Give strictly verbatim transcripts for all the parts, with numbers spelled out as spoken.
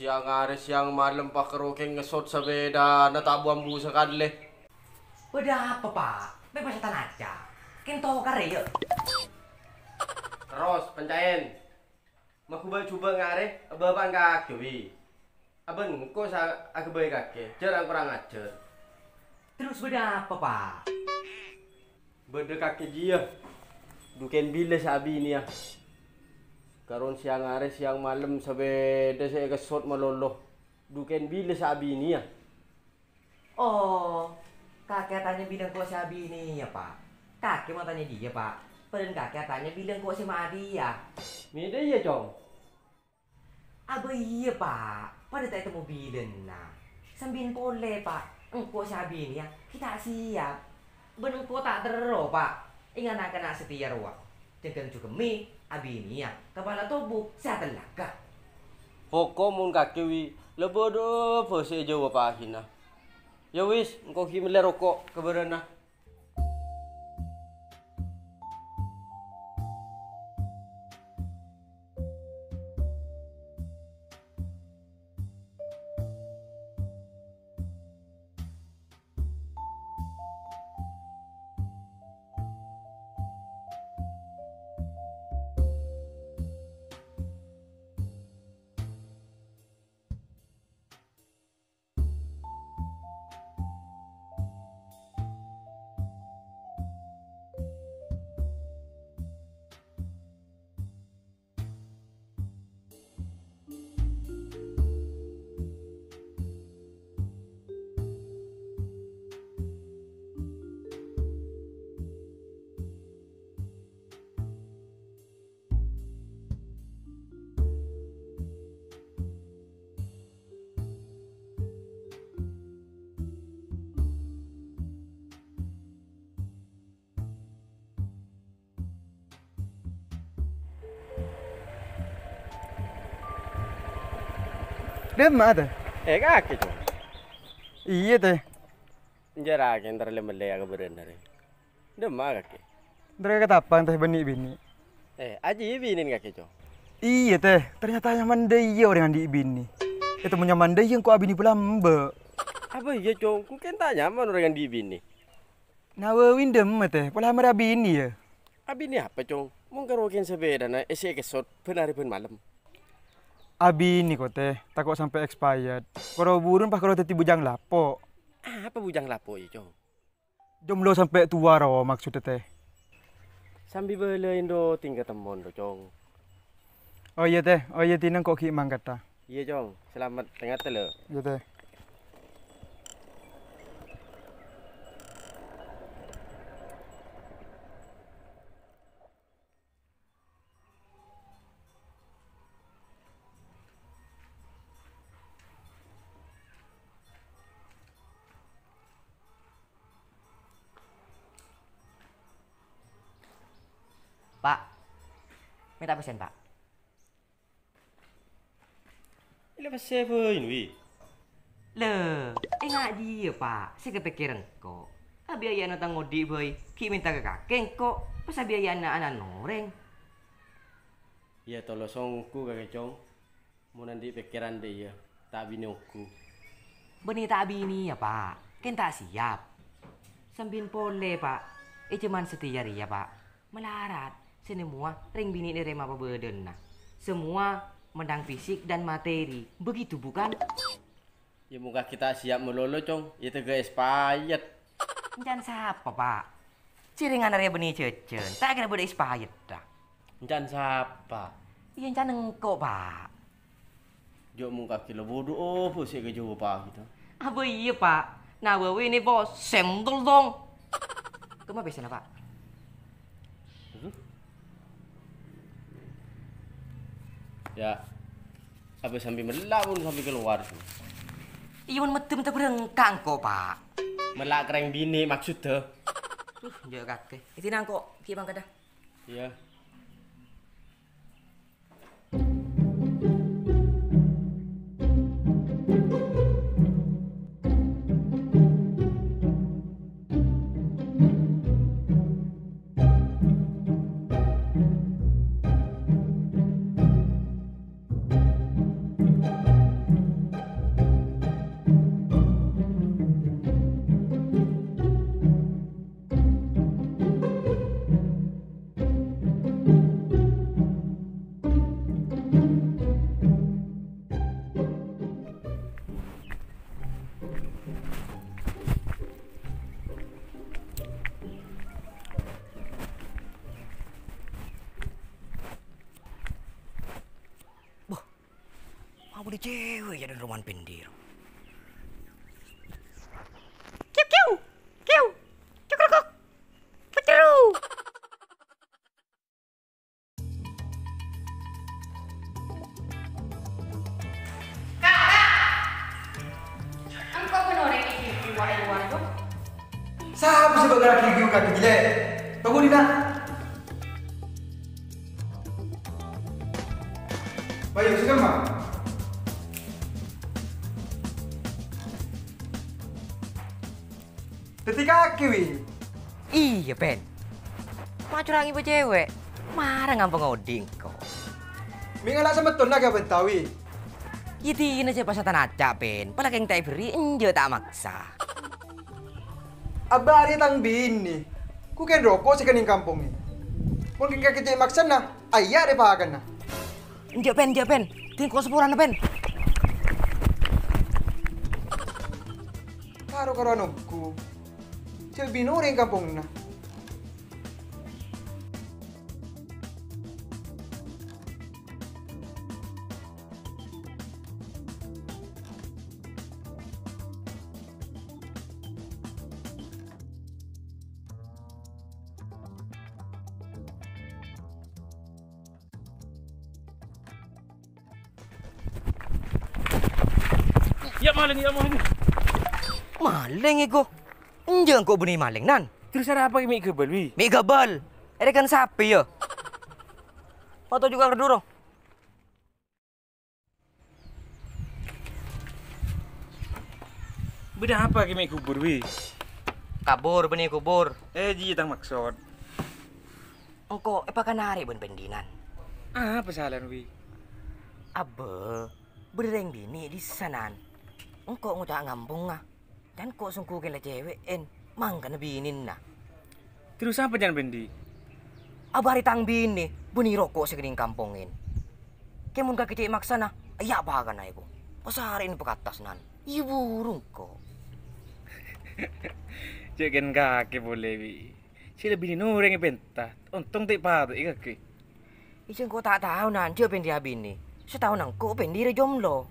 Sèyang arè sèyang malem pakerrokèng ngessot sapèdana ta' bu-ambu sakalè. Bâdâ apa, Pa'? Mè' pas tanaca. Kèng tokar, yâ? Terros, penca'èn. Maghubâ-jhubâ ngarè, abâ' apa' kakè, wi? Abâ' engko' sa-, aghâbây kakè, jhâ' rang-korang ajhâr. Terros bâdâ apa, Pa'? Bâdâ kakè jiyâ. Dhu kèng bilâ sè abiniyâ. Karon sèyang arè, sèyang malem, sapèda sè èkessot malolo. Dhu kèng bilâ sè abiniyâ. Oh, kakè atanya bilâ engko' sè abiniyâ, Pa'. Kakè mon atanya jiyâ, Pa'. Padahal kakè atanya bilâ engko' sè ma'adiyâ. Mè' dâ' iyâ, Cong? Abâ iyâ, Pa'. Padâ ta' ètemmo bilâna. Sambin polè, Pa'. Engko' sè abiniyâ, ghi' ta' siyap. Bân engko' ta' terro, Pa'. Ènga' na'-kana' satèya rowa. Jhâghâng jhughemmi, abiniyâ, kapala tobu, sè atellaghâ. Koko mon kakè, wi, la bâdâ apa sè èjâwâb akhirna. Yâ wis, engko' ghi' mellè roko' ka bârâna. Dâ'emma'a, Tè? Eh, kakè, Cong. Iyâ, Tè. Enjâ' ra kèng entar lè-mellè ka bârâna rè. Dâ'emma'a kakè? Entar ka Ketapang, Tè, bânnè binè. Eh, ajiyâ binèna kakè, Cong? Iyâ, Tè. Ternyata nyaman dâ' iyâ orèng andi' binè. Ètemmo nyaman dâ' iyâ engko' abinè polè lambâ'. Apa iyâ, Cong? Engko' kèng ta' nyaman orèng andi' binè. Nawawi dâ'emma, Tè, pola marè abinè, yâ? Abinè apa, Cong? Mon karo kèng sapèdana èssè èkessot bân arè bân malem. Abinè ko, Tè, tako' sampè' expired. Koro burun pas koro dhâddhi bujang lapo'. Apa bujang lapo', yâ, Cong? Jomlo sampè' towa, ro, maksoddhâ, Tè. Sambi bâlâi, ro, tinggal temmon, ro, Cong. Oh, iyâ, Tè. Oh, iyâ, dinah engko' ghi' mangkaddhâ. Iyâ, Cong. Salamet, tè-ngatè, lho. Iyâ, Tè. Pa', mènta pèssèna, Pa'. Ella pèssè bhâi, wi. Lè, enga' jiyâ, Pa', sè kapèkkèr engko'. Abiaya'anna tang odi' bhâi, ghi' mènta ka kakè engko', pas abiaya'anna ana'na orèng. Iyâ, tolo songgu, kakè, Cong. Mon andi' pèkkèran dâ' iyâ, ta' abinè ongghu. Bânnè ta' abinè, yâ, Pa'. Kèng ta' siyap. Sambin polè, Pa'. È jhâman satèya rèya, Pa'. Malarat, sè nemmowa rèng binè' nèrèma pabâdâna. Semua menang fisik dan materi. Begitu, bukan? Yâ, mon kakè ta' siyap malolo, Cong. Yâ, tèghâ expired. Èncan sapa, Pa'? Jhârèngan arèya bânnè jhâjhân. Ta' kèra bâdâ expired-dhâ. Èncan sapa? Iyâ, èncan engko', Pa'. Jhâ' mon kakè la bâdâ apa sè èkajâwâb kakè, ta? Abâ iyâ, Pa'. Nawawi nè posèng, tolong. Kemma pèssèna, Pa'? Aduh. Yâ, abâ sambi mella' mon sambi kalowar. Iyâ, mon meddhem ta' berengkang ko, Pa'. Mella' ka rèng binè' maksoddhâ. Uh, jhâ' kakè. Èdina engko' ghi' mangkaddhâ. Iyâ. Cewek ya, dan roman pendir. Kiu, kiu, kiu, cukrukuk, peteru. Kak, Kak! Engko' bân orèng èghi wa è lowar, Bu? Sapa sè bhâkal èghi ka ghellâ'? Tunggu, Dina. Bayu, sini, Ma. Dhâddhi kakè, Wi? Iyâ, Pèn. Ma' curang ngibâ cewek. Mara ngampong odi' engko'. Mè' ngala' samettonna ka bânta, Wi? Yâ, dinah sè pas ta' naca', Pèn. Palakèng ta' èberri', enjâ' ta' maksa. Abâ' arèya tang binè. Ku kèng roko' sè kennèng kampongngè. Mon kèng kakè cè' maksana, ayya' rè pakanna. Enjâ', Pèn, enjâ', Pèn. Dingko' saporana, Pèn. Karo-karo anonggu. Jhâ' binè orèng kampongnga. Yâ, malèng, yâ, malèng. Malèng, èko. Enjâ' engko' bânnè malèng, Nan. Terros arapa mè' ghâbâl, Wi? Mè' ghâbâl. Èrèkan sapè, yâ. Mato juga kerduro. Bâdâ apa kè mè' kubur, Wi? Kabur, bânnè kubur. Eh, jiyâ tang maksod. Engko' èpakanarè bân Pèn Dinan. Apa salana, Wi? Abbâ, bâdâ rèng binè' è dissa, Nan. Engko' ngoca' ngampongnga. Can ko' songko' kèla cèwè'èn, mangkana binèna. Terros apa can Pèn Di? Abâ' arè tang binè, bânnè roko' sè kennèng kampongngèn. Kè mon kakè cè' maksana, yâ' pakanna èko. Pasarè'èn pakatas, Nan. Iyâ buru engko'. Cè' kèn kakè polè, Wi. Sè la binèna orèng èpènta, ontong ta' èpatè'è kakè. Iyâ, engko' ta' tao, Nan, jhâ' Pèn Di abinè. Sataona engko' Pèn Di rè jomblo.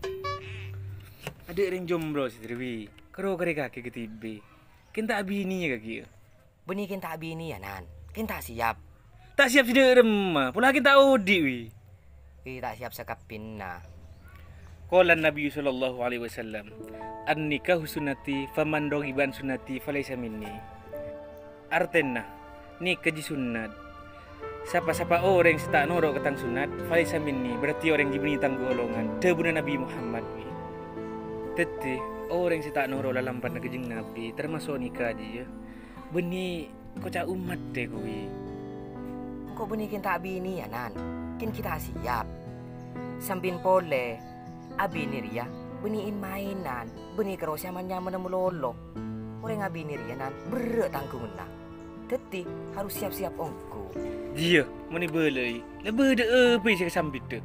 Adâ' rèng jomblo sè dhâri, Wi. Karo karè kakè ghâtibè. Kèn ta' abinè yâ kakè, yâ? Bânnè kèn ta' abinè yâ, Nan. Kèn ta' siap. Ta' siap sè dhâ' remma, pola kèn ta' odi', Wi. Wi, ta' siap sakabbhinna. Qala Nabi sallallahu alaihi wasallam, "An-nikahu sunnati, faman raghiba an sunnati falaisa minni." Artèna, nèka jiyâ sunnat. Pa-sapa orèng sè ta' noro' ka tang sunnat, falaisa minni, berarti orèng jiyâ bânnè tang golongan. Dhâbuna Nabi Muhammad, Wi. Dhâddhi, orèng sè ta' noro' lalambâna Kanjeng Nabi, tamaso' nèka jiyâ, yâ. Bânnè koca' ommaddhâ, Wi. Engko' bânnè kèn ta' abinè yâ, Nan. Kèn ghi' ta' siap. Sampèyan polè, abinè rèya bânnè en-maènan, bânnè karo sè aman-nyamanna malolo. Orèng abinè rèya, Nan, berrâ' tangghunganna. Dhâddhi, harus siap-siap ongghu. Jiyâ, mon èbâlâi, la bâdâ apa sè èkasampèdhâ?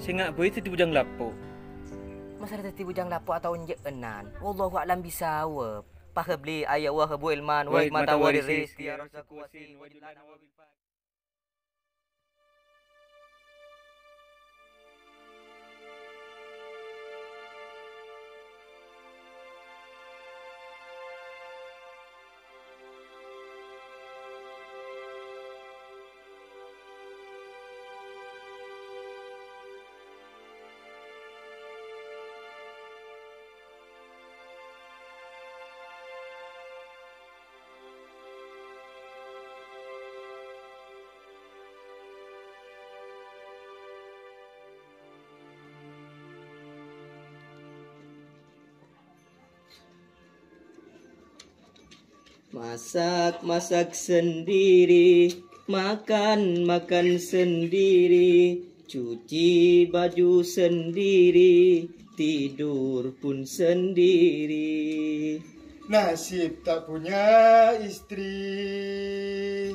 Sènga' bhâi dhâddhi bujang lapo'. Masalah dhâddhi bujang lapo' atau enjâ'ân, Nan. Wallahu a'lam bissawab. Fahab li, ya Allah, wa ilman, wa hikmatan, wa rizqi, ya Razzaq, wa sin, wa jilana, wa bil faq. Masak-masak sendiri, makan-makan sendiri, cuci baju sendiri, tidur pun sendiri. Nasib tak punya istri.